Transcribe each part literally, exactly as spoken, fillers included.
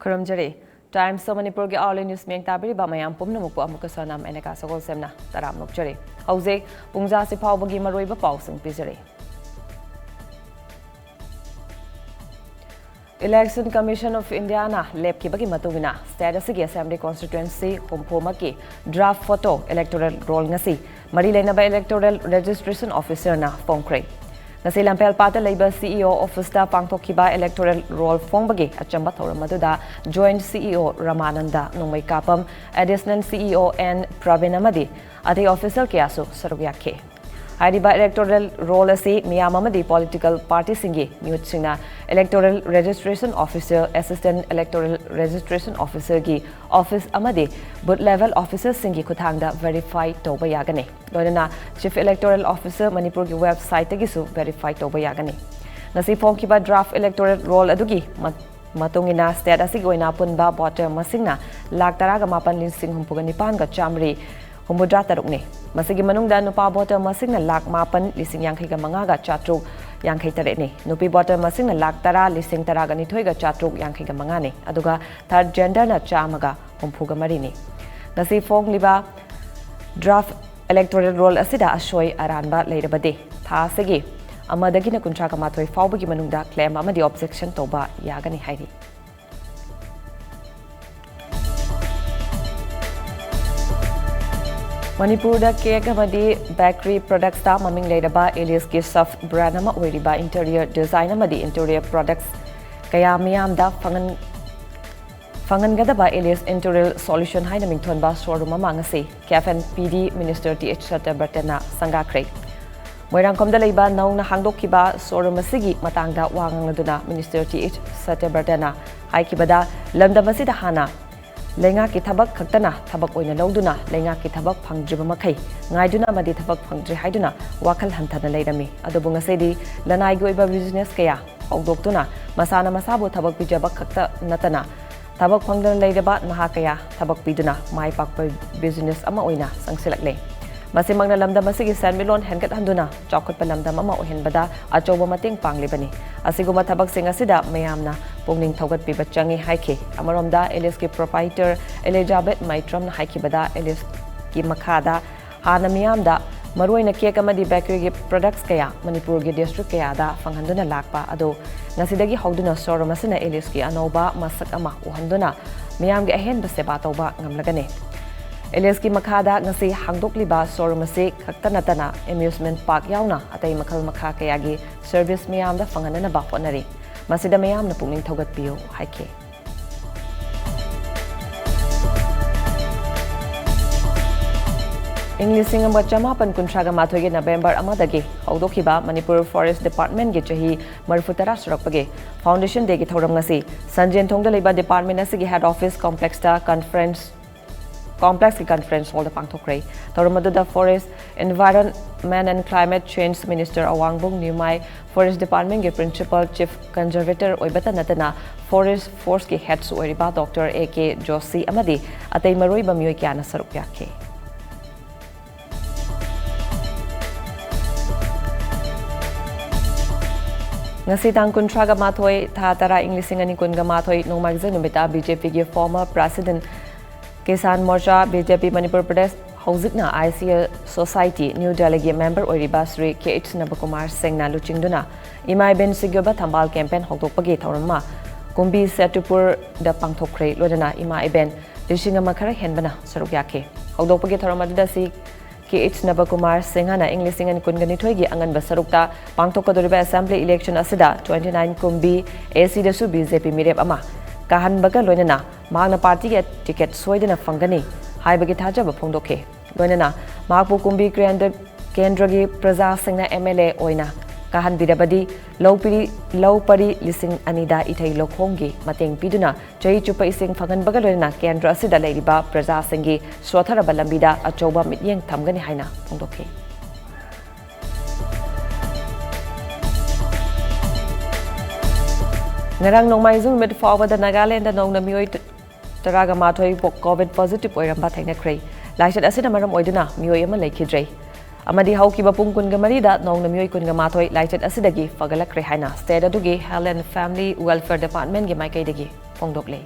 ꯈꯨꯔꯨꯝꯖꯔꯤ꯫ Times of Manipurꯒꯤ hourly news ꯃꯤꯌꯦꯡ ꯇꯥꯕꯤꯔꯤꯕ ꯃꯌꯥꯝ ꯄꯨꯝꯅꯃꯛꯄꯨ ꯑꯃꯨꯛꯀꯁꯨ ꯅꯝ ꯑꯦꯅꯦꯀꯥ ꯁꯒꯣꯜꯁꯦꯝꯅ ꯇꯔꯥꯝꯅ ꯑꯣꯛꯆꯔꯤ꯫ ꯍꯧꯖꯤꯛ ꯄꯨꯡ ꯖꯥ ꯑꯁꯤ ꯐꯥꯎꯕꯒꯤ ꯃꯔꯨꯑꯣꯏꯕ ꯄꯥꯎꯁꯤꯡ ꯄꯤꯖꯔꯤ꯫ Election Commission of Indiaꯅ ꯂꯦꯞꯈꯤꯕꯒꯤ ꯃꯇꯨꯡ ꯏꯟꯅ state ꯑꯁꯤꯒꯤ assembly constituency ꯍꯨꯝꯐꯨꯃꯛꯀꯤ draft photo electoral roll ꯉꯁꯤ ꯃꯔꯤ ꯂꯩꯅꯕ electoral registration officerꯅ ꯐꯣꯡꯈ꯭ꯔꯦ꯫ ꯉꯁꯤ ꯂꯝꯐꯦꯜꯄꯥꯠꯇ ꯂꯩꯕ CEO officeꯇ ꯄꯥꯡꯊꯣꯛꯈꯤꯕ electoral roll ꯐꯣꯡꯕꯒꯤ ꯑꯆꯝꯕ ꯊꯧꯔꯝ ꯑꯗꯨꯗ Joint CEO ꯔꯃꯥꯅꯟꯗ, ꯅꯣꯡꯃꯩꯀꯥꯄꯝ Additional CEO N Praveen ꯑꯃꯗꯤ ꯑꯇꯩ officer ꯀꯌꯥꯁꯨ ꯁꯔꯨꯛ ꯌꯥꯈꯤ꯫ ꯍꯥꯏꯔꯤꯕ electoral roll ꯑꯁꯤ ꯃꯤꯌꯥꯝ ꯑꯃꯗꯤ political partyꯁꯤꯡꯒꯤ ꯃꯤꯍꯨꯠꯁꯤꯡꯅ electoral registration officer, assistant electoral registration officerꯒꯤ office ꯑꯃꯗꯤ booth level officerꯁꯤꯡꯒꯤ ꯈꯨꯠꯊꯥꯡꯗ verify ꯇꯧꯕ ꯌꯥꯒꯅꯤ꯫ ꯂꯣꯏꯅꯅ Chief Electoral Officer ꯃꯅꯤꯄꯨꯔꯒꯤ websiteꯇꯒꯤꯁꯨ verify ꯇꯧꯕ ꯌꯥꯒꯅꯤ꯫ ꯉꯁꯤ ꯐꯣꯡꯈꯤꯕ draft electoral roll ꯑꯗꯨꯒꯤ ꯃ-, ꯃꯇꯨꯡ ꯏꯟꯅ state ꯑꯁꯤꯒꯤ ꯑꯣꯏꯅ ꯑꯄꯨꯟꯕ voter ꯃꯁꯤꯡꯅ ꯂꯥꯈ ꯇꯔꯥꯒ ꯃꯥꯄꯟ ꯂꯤꯁꯤꯡ ꯍꯨꯝꯐꯨꯒ ꯅꯤꯄꯥꯟꯒ ꯆꯥꯃꯔꯤ ꯍꯨꯝꯐꯨꯇꯔꯥꯅꯤ꯫ ꯃꯁꯤꯒꯤ ꯃꯅꯨꯡꯗ ꯅꯨꯄꯥ voter ꯃꯁꯤꯡꯅ ꯂꯥꯈ ꯃꯥꯄꯟ ꯂꯤꯁꯤꯡ ꯌꯥꯡꯈꯩꯒ ꯃꯉꯥꯒ ꯆꯥꯇ꯭ꯔꯨꯛ ꯌꯥꯡꯈꯩ ꯇꯔꯦꯠꯅꯤ꯫ ꯅꯨꯄꯤ voter ꯃꯁꯤꯡꯅ ꯂꯥꯈ ꯇꯔꯥ ꯂꯤꯁꯤꯡ ꯇꯔꯥꯒ ꯅꯤꯊꯣꯏꯒ ꯆꯥꯇ꯭ꯔꯨꯛ ꯌꯥꯡꯈꯩꯒ ꯃꯉꯥꯅꯤ꯫ ꯑꯗꯨꯒ third genderꯅ ꯆꯥꯝꯃꯒ ꯍꯨꯝꯐꯨꯒ ꯃꯔꯤꯅꯤ꯫ ꯉꯁꯤ ꯐꯣꯡꯂꯤꯕ draft electoral roll ꯑꯁꯤꯗ ꯑꯁꯣꯏ ꯑꯔꯥꯟꯕ ꯂꯩꯔꯕꯗꯤ ꯊꯥ ꯑꯁꯤꯒꯤ ꯑꯃꯗꯒꯤꯅ ꯀꯨꯟꯊ꯭ꯔꯥꯒ ꯃꯥꯊꯣꯏ ꯐꯥꯎꯕꯒꯤ ꯃꯅꯨꯡꯗ claim ꯑꯃꯗꯤ objection ꯇꯧꯕ ꯌꯥꯒꯅꯤ ꯍꯥꯏꯔꯤ꯫ ꯃꯅꯤꯄꯨꯔꯗ cake ꯑꯃꯗꯤ bakery productsꯇ ꯃꯃꯤꯡ ꯂꯩꯔꯕ Elyseꯀꯤ sub brand ꯑꯃ ꯑꯣꯏꯔꯤꯕ interior design ꯑꯃꯗꯤ interior products ꯀꯌꯥ ꯃꯤꯌꯥꯝꯗ ꯐꯪꯍꯟ-, ꯐꯪꯍꯟꯒꯗꯕ Elyse Interior Solution ꯍꯥꯏꯅ ꯃꯤꯡꯊꯣꯟꯕ showroom ꯑꯃ ꯉꯁꯤ Cafe and PD Minister th ꯁꯇ꯭ꯌꯕ꯭ꯔꯇꯅ ꯁꯪꯒꯥꯈ꯭ꯔꯦ꯫ ꯃꯣꯏꯔꯥꯡꯈꯣꯝꯗ ꯂꯩꯕ ꯅꯧꯅ ꯍꯥꯡꯗꯣꯛꯈꯤꯕ showroom ꯑꯁꯤꯒꯤ ꯃꯇꯥꯡꯗ ꯋꯥ ꯉꯥꯡꯂꯗꯨꯅ Minister th ꯁꯇ꯭ꯌꯕ꯭ꯔꯇꯅ ꯍꯥꯏꯈꯤꯕꯗ, ꯂꯝꯗꯝ ꯑꯁꯤꯗ ꯍꯥꯟꯅ ꯂꯩꯉꯥꯛꯀꯤ ꯊꯕꯛ ꯈꯛꯇꯅ ꯊꯕꯛ ꯑꯣꯏꯅ ꯂꯧꯗꯨꯅ ꯂꯩꯉꯥꯛꯀꯤ ꯊꯕꯛ ꯐꯪꯗ꯭ꯔꯤꯕ ꯃꯈꯩ ꯉꯥꯏꯗꯨꯅ ꯑꯃꯗꯤ ꯊꯕꯛ ꯐꯪꯗ꯭ꯔꯤ ꯍꯥꯏꯗꯨꯅ ꯋꯥꯈꯜ ꯍꯟꯊꯅ ꯂꯩꯔꯝꯃꯤ꯫ ꯑꯗꯨꯕꯨ ꯉꯁꯤꯗꯤ ꯂꯅꯥꯏꯒꯤ ꯑꯣꯏꯕ business ꯀꯌꯥ ꯍꯧꯗꯣꯛꯇꯨꯅ ꯃꯁꯥꯅ ꯃꯁꯥꯕꯨ ꯊꯕꯛ ꯄꯤꯖꯕ ꯈꯛꯇ ꯅꯠꯇꯅ ꯊꯕꯛ ꯐꯪꯗꯅ ꯂꯩꯔꯕ ꯅꯍꯥ ꯀꯌꯥ ꯊꯕꯛ ꯄꯤꯗꯨꯅ ꯃꯥꯏ ꯄꯥꯛꯄ business ꯑꯃ ꯑꯣꯏꯅ ꯆꯪꯁꯤꯜꯂꯛꯂꯦ꯫ ꯃꯁꯤꯃꯛꯅ ꯂꯝꯗꯝ ꯑꯁꯤꯒꯤ ꯁꯦꯟꯃꯤꯠꯂꯣꯟ ꯍꯦꯟꯒꯠꯍꯟꯗꯨꯅ ꯆꯥꯎꯈꯠꯄ ꯂꯝꯗꯝ ꯑꯃ ꯑꯣꯏꯍꯟꯕꯗ ꯑꯆꯧꯕ ꯃꯇꯦꯡ ꯄꯥꯡꯂꯤꯕꯅꯤ꯫ ꯑꯁꯤꯒꯨꯝꯕ ꯊꯕꯛꯁꯤꯡ ꯑꯁꯤꯗ ꯃꯌꯥꯝꯅ ꯄꯨꯛꯅꯤꯡ ꯊꯧꯒꯠꯄꯤꯕ ꯆꯪꯏ ꯍꯥꯏꯈꯤ꯫ ꯑꯃꯔꯣꯝꯗ, ꯑꯦꯂꯤꯁꯀꯤ ꯄ꯭ꯔꯣꯄꯥꯏꯇꯔ ꯑꯦꯂꯤꯖꯥꯕꯦꯠ ꯃꯥꯏꯇ꯭ꯔꯝꯅ ꯍꯥꯏꯈꯤꯕꯗ, ꯑꯦꯂꯤꯁꯀꯤ ꯃꯈꯥꯗ ꯍꯥꯟꯅ ꯃꯤꯌꯥꯝꯗ ꯃꯔꯨꯑꯣꯏꯅ ꯀꯦꯛ ꯑꯃꯗꯤ ꯕꯦꯀꯔꯤꯒꯤ ꯄ꯭ꯔꯗꯛꯁ ꯀꯌꯥ ꯃꯅꯤꯄꯨꯔꯒꯤ ꯗꯤꯁꯇ꯭ꯔꯤꯛ ꯀꯌꯥꯗ ꯐꯪꯍꯟꯗꯨꯅ ꯂꯥꯛꯄ ꯑꯗꯨ ꯉꯁꯤꯗꯒꯤ ꯍꯧꯗꯨꯅ ꯁꯣꯔꯨꯝ ꯑꯁꯤꯅ ꯑꯦꯂꯤꯁꯀꯤ ꯑꯅꯧꯕ ꯃꯁꯛ ꯑꯃ ꯎꯍꯟꯗꯨꯅ ꯃꯤꯌꯥꯝꯒꯤ ꯑꯍꯦꯟꯕ ꯁꯦꯕꯥ ꯇꯧꯕ ꯉꯝꯂꯒꯅꯤ꯫ ꯑꯦꯂꯤꯁꯀꯤ ꯃꯈꯥꯗ ꯉꯁꯤ ꯍꯥꯡꯗꯣꯛꯂꯤꯕ ꯁꯣꯔꯨꯝ ꯑꯁꯤ ꯈꯛꯇ ꯅꯠꯇꯅ ꯑꯦꯃ꯭ꯌꯨꯁꯃꯦꯟ ꯄꯥꯔꯛ ꯌꯥꯎꯅ ꯑꯇꯩ ꯃꯈꯜ ꯃꯈꯥ ꯀꯌꯥꯒꯤ ꯁꯔꯚꯤꯁ ꯃꯤꯌꯥꯝꯗ ꯐꯪꯍꯟꯅꯅꯕ ꯍꯣꯠꯅꯔꯤ꯫ ꯃꯁꯤꯗ ꯃꯤꯌꯥꯝꯅ ꯄꯨꯛꯅꯤꯡ ꯊꯧꯒꯠꯄꯤꯌꯨ ꯍꯥꯏꯈꯤ꯫ ꯏꯪ ꯂꯤꯁꯤꯡ ꯑꯃꯒ ꯆꯃꯥꯄꯟ ꯀꯨꯟꯊ꯭ꯔꯥꯒ ꯃꯥꯊꯣꯏꯒꯤ ꯅꯕꯦꯝꯕꯔ ꯑꯃꯗꯒꯤ ꯍꯧꯗꯣꯛꯈꯤꯕ ꯃꯅꯤꯄꯨꯔ ꯐꯣꯔꯦꯁ ꯗꯤꯄꯥꯔꯠꯃꯦꯟꯒꯤ ꯆꯍꯤ ꯃꯔꯤꯐꯨ ꯇꯔꯥ ꯁꯨꯔꯛꯄꯒꯤ ꯐꯥꯎꯟꯗꯦꯁꯟ ꯗꯦꯒꯤ ꯊꯧꯔꯝ ꯉꯁꯤ ꯁꯟꯖꯦꯟꯊꯣꯡꯗ ꯂꯩꯕ ꯗꯤꯄꯥꯔꯠꯃꯦꯟ ꯑꯁꯤꯒꯤ ꯍꯦꯗ ꯑꯣꯐꯤꯁ ꯀꯣꯝꯄ꯭ꯂꯦꯛꯁꯇ ꯀꯟꯐ꯭ꯔꯦꯟꯁ ꯀꯣꯝꯄ꯭ꯂꯦꯛꯁꯀꯤ ꯀꯟꯐ꯭ꯔꯦꯟꯁ ꯍꯣꯜꯗ ꯄꯥꯡꯊꯣꯛꯈ꯭ꯔꯦ꯫ ꯊꯧꯔꯝ ꯑꯗꯨꯗ forest, environment and climate change minister ꯑꯋꯥꯡꯕꯨꯡ ꯅ꯭ꯌꯨꯃꯥꯏ, ꯐꯣꯔꯦꯁ ꯗꯤꯄꯥꯔꯠꯃꯦꯟꯒꯤ ꯄ꯭ꯔꯤꯟꯁꯤꯄꯥꯜ ꯆꯤꯐ ꯀꯟꯖꯔꯚꯦꯇꯔ ꯑꯣꯏꯕꯇ ꯅꯠꯇꯅ ꯐꯣꯔꯦꯁ ꯐꯣꯔꯁꯀꯤ ꯍꯦꯗꯁꯨ ꯑꯣꯏꯔꯤꯕ ꯗꯣꯛꯇꯔ ꯑꯦ ꯀꯦ ꯖꯣꯁꯤ ꯑꯃꯗꯤ ꯑꯇꯩ ꯃꯔꯨꯑꯣꯏꯕ ꯃꯤꯑꯣꯏ ꯀꯌꯥꯅ ꯁꯔꯨꯛ ꯌꯥꯈꯤ꯫ ꯉꯁꯤ ꯇꯥꯡ ꯀꯨꯟꯊ꯭ꯔꯥꯒ ꯃꯥꯊꯣꯏ, ꯊꯥ ꯇꯔꯥ, ꯏꯪ ꯂꯤꯁꯤꯡ ꯑꯅꯤ ꯀꯨꯟꯒ ꯃꯥꯊꯣꯏ, ꯅꯣꯡꯃꯥꯏꯖꯤꯡ ꯅꯨꯃꯤꯠꯇ ꯕꯤ ꯖꯦ ꯄꯤꯒꯤ former president, Kisan Morcha, B J P Manipur Pradesh, ꯍꯧꯖꯤꯛꯅ I C L society, New ꯗꯦꯜꯂꯤꯒꯤ ꯃꯦꯝꯕꯔ ꯑꯣꯏꯔꯤꯕ ꯁ꯭ꯔꯤ ꯀꯦ ꯑꯩꯆ ꯅꯕꯀꯨꯃꯥꯔ ꯁꯤꯡꯅ ꯂꯨꯆꯤꯡꯗꯨꯅ ꯏꯃꯥ ꯏꯕꯦꯟꯁꯤꯡꯒꯤ ꯑꯣꯏꯕ ꯊꯝꯕꯥꯜ ꯀꯦꯝꯄꯦꯟ ꯍꯧꯗꯣꯛꯄꯒꯤ ꯊꯧꯔꯝ ꯑꯃ ꯀꯨꯝꯕꯤ ꯁꯦꯇꯨꯄꯨꯔꯗ ꯄꯥꯡꯊꯣꯛꯈ꯭ꯔꯦ꯫ ꯂꯣꯏꯅꯅ ꯏꯃꯥ ꯏꯕꯦꯟ ꯂꯤꯁꯤꯡ ꯑꯃ ꯈꯔ ꯍꯦꯟꯕꯅ ꯁꯔꯨꯛ ꯌꯥꯈꯤ꯫ ꯍꯧꯗꯣꯛꯄꯒꯤ ꯊꯧꯔꯝ ꯑꯗꯨꯗ ꯁꯤ ꯀꯦ ꯑꯩꯆ ꯅꯕꯀꯨꯃꯥꯔ ꯁꯤꯡꯍꯅ ꯏꯪ ꯂꯤꯁꯤꯡ ꯑꯅꯤ ꯀꯨꯟꯒꯅꯤꯊꯣꯏꯒꯤ ꯑꯉꯟꯕ ꯁꯔꯨꯛꯇ ꯄꯥꯡꯊꯣꯛꯀꯗꯧꯔꯤꯕ ꯑꯦꯁꯦꯝꯕ꯭ꯂꯤ ꯏꯂꯦꯛꯁꯟ ꯑꯁꯤꯗ twenty nine ꯀꯨꯝꯕꯤ ꯑꯦ ꯁꯤꯗꯁꯨ ꯕꯤ ꯖꯦ ꯄꯤ ꯃꯤꯔꯦꯞ ꯑꯃ ꯀꯥꯍꯟꯕꯒ ꯂꯣꯏꯅꯅ ꯃꯍꯥꯛꯅ ꯄꯥꯔꯇꯤꯒꯤ ꯇꯤꯀꯦꯠ ꯁꯣꯏꯗꯅ ꯐꯪꯒꯅꯤ ꯍꯥꯏꯕꯒꯤ ꯊꯥꯖꯕ ꯐꯣꯡꯗꯣꯛꯈꯤ꯫ ꯂꯣꯏꯅꯅ ꯃꯍꯥꯛꯄꯨ ꯀꯨꯝꯕꯤ ꯀꯦꯟꯗ꯭ꯔ-, ꯀꯦꯟꯗ꯭ꯔꯒꯤ ꯄ꯭ꯔꯖꯥꯁꯤꯡꯅ ꯑꯦꯝ ꯑꯦꯜ ꯑꯦ ꯑꯣꯏꯅ ꯀꯥꯍꯟꯕꯤꯔꯕꯗꯤ ꯂꯧ ꯄꯤꯔꯤ, ꯂꯧ ꯄꯔꯤ ꯂꯤꯁꯤꯡ ꯑꯅꯤꯗ ꯏꯊꯩ ꯂꯧꯈꯣꯡꯒꯤ ꯃꯇꯦꯡ ꯄꯤꯗꯨꯅ ꯆꯍꯤ ꯆꯨꯞꯄ ꯏꯁꯤꯡ ꯐꯪꯍꯟꯕꯒ ꯂꯣꯏꯅꯅ ꯀꯦꯟꯗ꯭ꯔ ꯑꯁꯤꯗ ꯂꯩꯔꯤꯕ ꯄ꯭ꯔꯖꯥꯁꯤꯡꯒꯤ ꯁꯣꯠꯊꯔꯕ ꯂꯝꯕꯤꯗ ꯑꯆꯧꯕ ꯃꯤꯠꯌꯦꯡ ꯊꯝꯒꯅꯤ ꯍꯥꯏꯅ ꯐꯣꯡꯗꯣꯛꯈꯤ꯫ ꯉꯔꯥꯡ ꯅꯣꯡꯃꯥꯏꯖꯤꯡ ꯅꯨꯃꯤꯠ ꯐꯥꯎꯕꯗ ꯅꯥꯒꯥꯂꯦꯟꯗ ꯅꯧꯅ ꯃꯤꯑꯣꯏ ꯇꯔꯥꯒ ꯃꯥꯊꯣꯏ ꯄꯣ-, ꯀꯣꯚꯤꯗ ꯄꯣꯖꯤꯇꯤꯚ ꯑꯣꯏꯔꯝꯕ ꯊꯦꯡꯅꯈ꯭ꯔꯦ꯫ ꯂꯥꯏꯆꯠ ꯑꯁꯤꯅ ꯃꯔꯝ ꯑꯣꯏꯗꯨꯅ ꯃꯤꯑꯣꯏ ꯑꯃ ꯂꯩꯈꯤꯗ꯭ꯔꯦ꯫ ꯑꯃꯗꯤ ꯍꯧꯈꯤꯕ ꯄꯨꯡ ꯀꯨꯟꯒ ꯃꯔꯤꯗ ꯅꯧꯅ ꯃꯤꯑꯣꯏ ꯀꯨꯟꯒ ꯃꯥꯊꯣꯏ ꯂꯥꯏꯆꯠ ꯑꯁꯤꯗꯒꯤ ꯐꯒꯠꯂꯛꯈ꯭ꯔꯦ ꯍꯥꯏꯅ state ꯑꯗꯨꯒꯤ Health and Family Welfare Departmentꯒꯤ ꯃꯥꯏꯀꯩꯗꯒꯤ ꯐꯣꯡꯗꯣꯛꯂꯤ꯫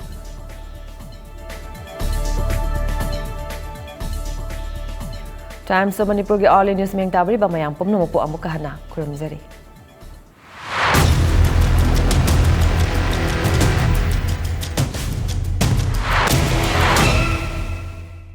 Times of Manipurꯒꯤ hourly news ꯃꯤꯌꯦꯡ ꯇꯥꯕꯤꯔꯤꯕ ꯃꯌꯥꯝ ꯄꯨꯝꯅꯃꯛꯄꯨ ꯑꯃꯨꯛꯀ ꯍꯟꯅ ꯈꯨꯔꯨꯝꯖꯔꯤ꯫